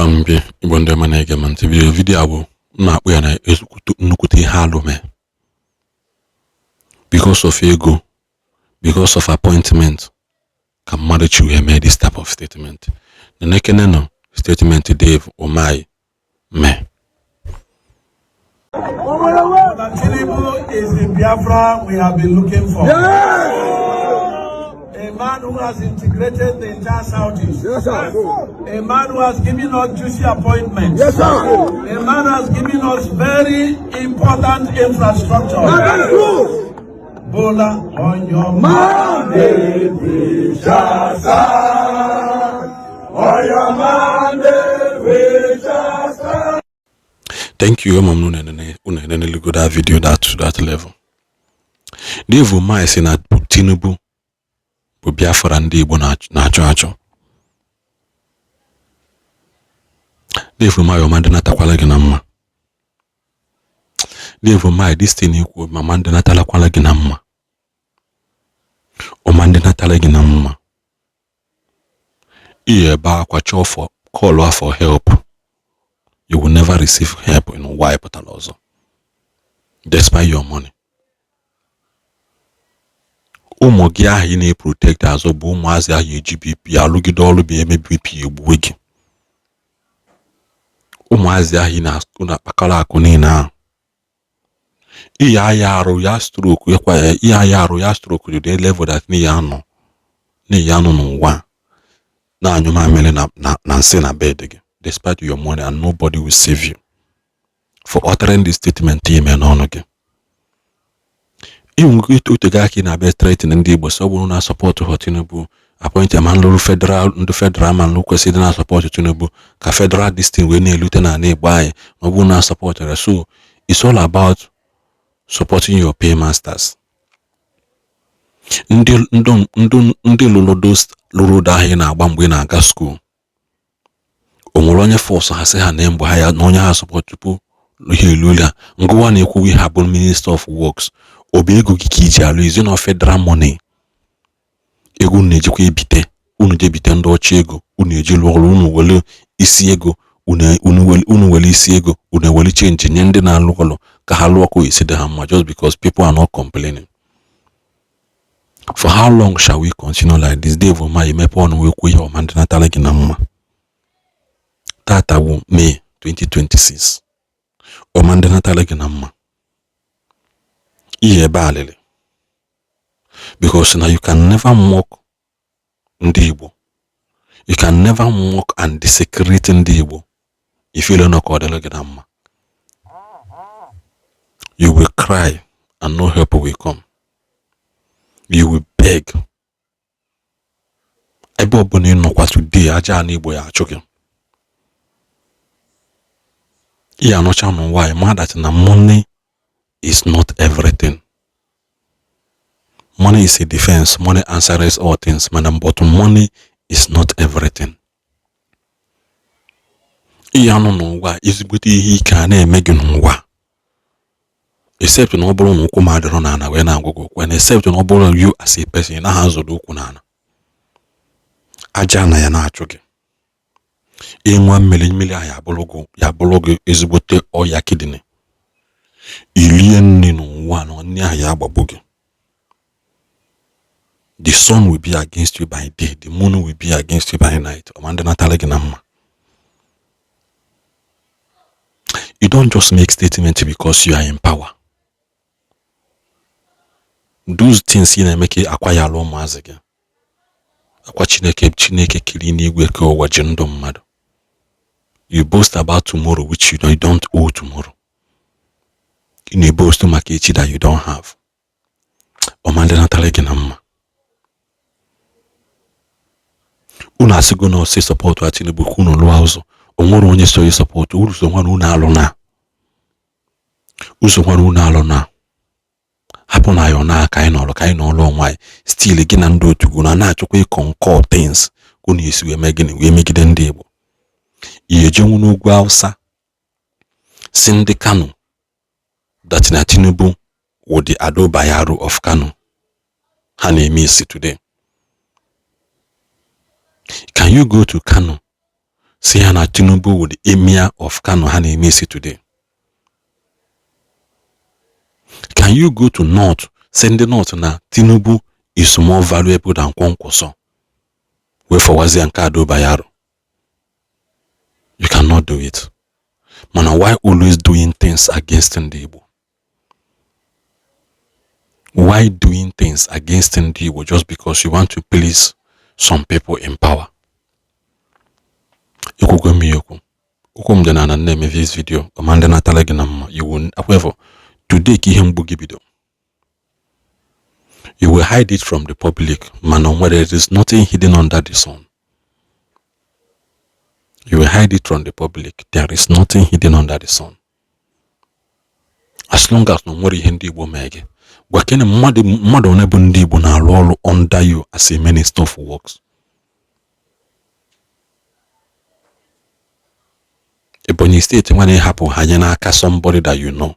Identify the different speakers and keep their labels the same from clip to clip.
Speaker 1: M gị, Igbo ndị ọma na-ege m ntị. Video a bụ m na-akpọ ya na nnukwute ihe alụ mee because of ego, because of appointment, ka mmadụ chi wee mee this type of statement. Nenekene nọ statement Dave Umahi mee.
Speaker 2: That Tinubu is the Biafra we have been looking for. A man who has integrated the entire Southeast.
Speaker 3: Yes, sir.
Speaker 2: A man who has given us juicy appointments.
Speaker 3: Yes, sir.
Speaker 2: A man who has given us very important infrastructure.
Speaker 3: That is true.
Speaker 2: Bola, on your
Speaker 3: Mandate we shall stand. On your mandate we shall stand.
Speaker 1: Thank you. Ama m na unu eneneligo that video that to that level. Dave Umahi sị na Tinubu bụ Biafra ndị Igbo na-achọ achọ. Dave Umahi, ọma ndị natakwala gị na mma. Dave Umahi, this thing ikwu, mama ndị natalakwala gị na mma, ọma ndị natala gị na mma. Iyi ebe akwa chọọ for call for help, you will never receive help in ụwa ị pụtara ọzọ, despite your money. Ụmụ gị ahụ ị na-eprotect azụ bụ ụmụazị ahụ eji BP alụgide ọrụ bụ eme BP egbuwe gị. Ụmụazị ahụ ị na-akpakọrọ akụ niile ahụ, iya aya arụ ya stroke ịkwa ya, iya aya arụ ya stroke to the level that n'ihi anọ n'ụwa na-anyụ mamịrị na nsị na bed gị, despite your money, and nobody will save you for uttering this statement ime n'ọnụ gị. Inwe otego aka ị na-abịa threaten ndị Igbo, sị ọ bụrụ na support ha Tinubu appoint ma nlụrụ federal, ndị federal ma nlụ kwesịrị na support Tinubu ka federal this thing wee na-elute n'ala Igbo anyị, ma ọ bụrụ na support ya. So it's all about supporting your paymasters. Ndị lụrụ those lụrụ ụdọ ahụ ị na-agba mgbe ị na-aga school, o nwere onye force ha sị ha na mgbe ha ya na onye ha support tupu ihe elu ha ngụwa na-ekwu ihe ha bụ minister of works. Ọ bụ ego gị ka iji alụ izi na federal money, ego unu na-ejikwa ebite, unu jebite ndị ọcha ego unu eji lụọ ọrụ, unu were isi ego, unu were isi ego, unu ewere change nye ndị na-alụ ọrụ ka ha lụọ ka esi dị ha mma, just because people are not complaining. For how long shall we continue like this? Dave Umahi, emepe ọnụ wee kwuo ihe ọma ndị natara gị na mma. Tata bụ May 2026. Ọma ndị natara gị na mma, ihe ebe alịlị, because na you can never mock ndị Igbo, you can never mock and desecrate ndị Igbo. If you nọ ka ọ dịrị gị na mma, you will cry and no help will come. You will beg. Ebe ọbụla ị nọkwa today, aja ana Igbo ya achụ gị. Ị anọcha n'ụwa, ma that na money is not everything. Money is a defense. Money answers all things, mana but money is not everything. Ihe anụ n'ụwa, ezigbote ihe ike a na-eme gị n'ụwa, except na ọ bụrụ na ụkwụ m adịrọ n'ala wee na-agwa gị okwu, and except na ọ bụrụ you as a person ị naghị azọdo ụkwụ n'ala, aja na ya na-achụ gị. Ịṅụa mmiri, mmiri ahụ ya abụrụ gị ezigbote ọya kidney. Ilie nri n'ụwa na nri ahụ ya agbagbu gị. The sun will be against you by day, the moon will be against you by night. Ọma ndị natara gị na mma. You don't just make statement because you are in power. Those things ị na-eme ka akwa ya alụ ụmụazị gị akwa. Chineke, Chineke kiri n'igwe ka ụwa ji ndụ mmadụ. You boast about tomorrow which you don't owe tomorrow. Ị na-eboast maka echi that you don't have. Ọma ndị natara gị na mma. Unu asịgo na ọsị support Tinubu ka unu lụọ ụzọ, o nwere onye so support ụzọ nwere unu alụ na ụzọ nwere unu alụ na hapụ na ya na aka anyị nọrọ ka anyị nọrọ onwe anyị. Still gị na ndị otu gị na na-achọkwa ịkọnkọ things ka unu esi wee mee gịnị wee megide ndị Igbo. Ihe ejenwu n'ugwu Hausa si ndị Kano that na Tinubu wụ the Ado Bayero of Kano ha na-eme isi today. Can you go to Kano Si ya na Tinubu wụ the emir of Kano ha na-eme isi today. Can you go to north, sị ndị north na Tinubu is more valuable than Kwankwaso, wee fọwazie nke Ado Bayero? You cannot do it. Mana why always doing things against ndị Igbo? Why doing things against ndị Igbo just because you want to please some people in power? Ekwugo m ya ekwu, okwu m dị na na-eme this video ọma ndị natara gị na mma. You will, however, today ka ihe mgbu gị bido. You will hide it from the public, mana nwere, there is nothing hidden under the sun. You will hide it from the public, there is nothing hidden under the sun. As long as na nwere ihe ndị Igbo mee gị, gwa kene mmadụ, mmadụ one bụ ndị Igbo na-arụ ọrụ under you as a minister of works? Ebonyi Steeti nwa na-ehapụ ha nye n'aka somebody that you know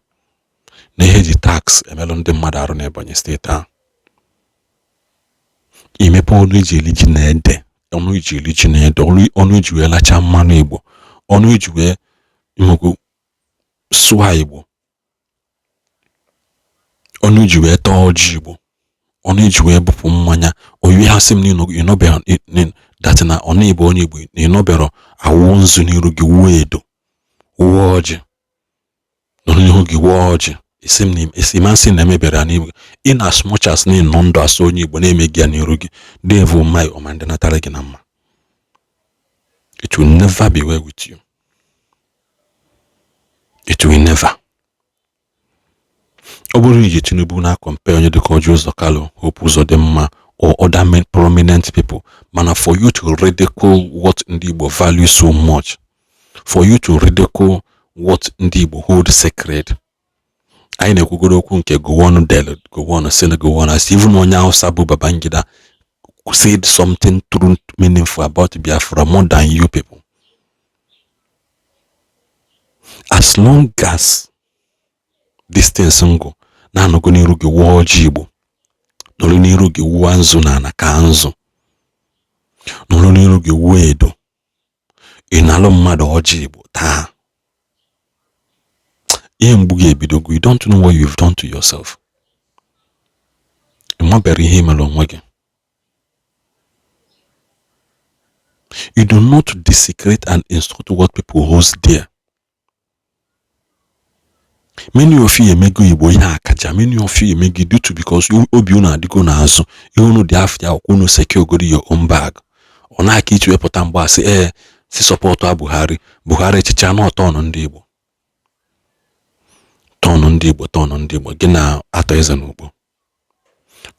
Speaker 1: na ihe eji tax emelụ ndị mmadụ arụ na Ebonyi Steeti ahụ. Imepe ọnụ eji eli ji na ede, ọnụ eji eli ji na ede, ọnụ eji wee lachaa mmanụ Igbo, ọnụ eji wee imekwu sụa Igbo, ọnụ eji wee taa ọjị Igbo, ọnụ eji wee bupụ mmanya oyiwe. Ha sị m na ịnọbeghị that na ọ na-ebe onye Igbo na ịnọbero awụ nzu n'iru gị, wuo edo, wuo ọjị nọrọ n'ihu gị, wuo ọjị. Isi m na isi masị na emebere ya n'ihu, in as much as na ịnọ ndụ asụ onye Igbo na-eme gị ya n'iru gị, devil my ọma ndị natara gị na mma. It will never be well with you. It will never. Ọ bụrụ iji Tinubu na compare onye dịka Orji Uzor Kalu, Hope Uzodimma or other main prominent people, mana for you to ridicule what ndị Igbo value so much, for you to ridicule what ndị Igbo hold sacred. Anyị na-ekwugoro okwu nke Gowon del Gowon si na Gowon as even onye Hausa bụ Babangida said something true, meaningful about Biafra more than you people. As long as distance ngụ na-anọgo n'iru gị wụọ ọjị Igbo, nọrọ n'iru gị wụọ nzu na ana ka nzu, nọrọ n'iru gị wụọ edo, ị na-alụ mmadụ ọjị Igbo taa, ihe mgbu gị ebidogo. You don't know what you've done to yourself. Ị mabere ihe mere onwe gị. You do not desecrate and insult what people hold dear. Many of you emego Igbo ihe akaja. Many of you emego due to because obi unu adịgo n'azụ ihe unu dị afọ ya ọkwa unu secure goro your own bag. Ọ na-aka ichi wepụta mgbaasị ee si sọpọtụ a Buhari. Buhari echicha na tọnụ ndị Igbo, tọnụ ndị Igbo, tọnụ ndị Igbo gị na-atọ eze n'ugbo.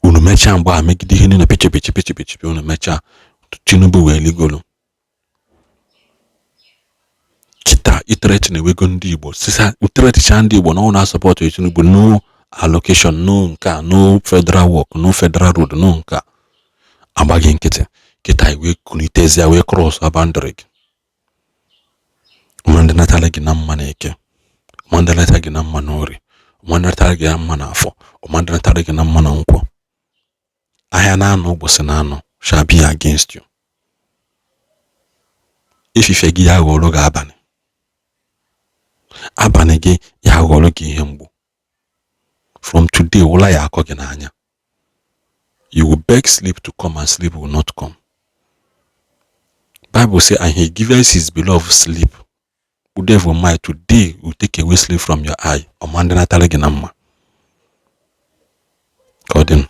Speaker 1: Unu mechaa mgbe a megide ihe niile pichi pichi pichi pichi, unu mechaa Tinubu wee ligolo kịta itereti na-ewego ndị Igbo sisa itereticha ndị Igbo na ọ na-asọpọtụ Tinubu, no allocation, no nke a, no federal work, no federal road, no nke a. Agbaghị nkịtị kịta wee kulitezie wee cross boundary gị. Nwa ndị natara gị na mma na eke, nwa ndị natara gị na mma na ori, nwa ndị natara gị na mma na afọ, nwa ndị natara gị na mma na nkwọ. Ahịa na-anọ ụbọchị na-anọ shall be against you. Efife gị ya ghọrọ gị abalị, abalị gị ya ghọrọ gị ihe mgbu. From today, ụla ya akọ gị n'anya. You will beg sleep to come and sleep will not come. Bible say, and he giveth his beloved sleep. Devil my today will take away sleep from your eye. Ọma ndị natara gị na mma. Ka ọ dị.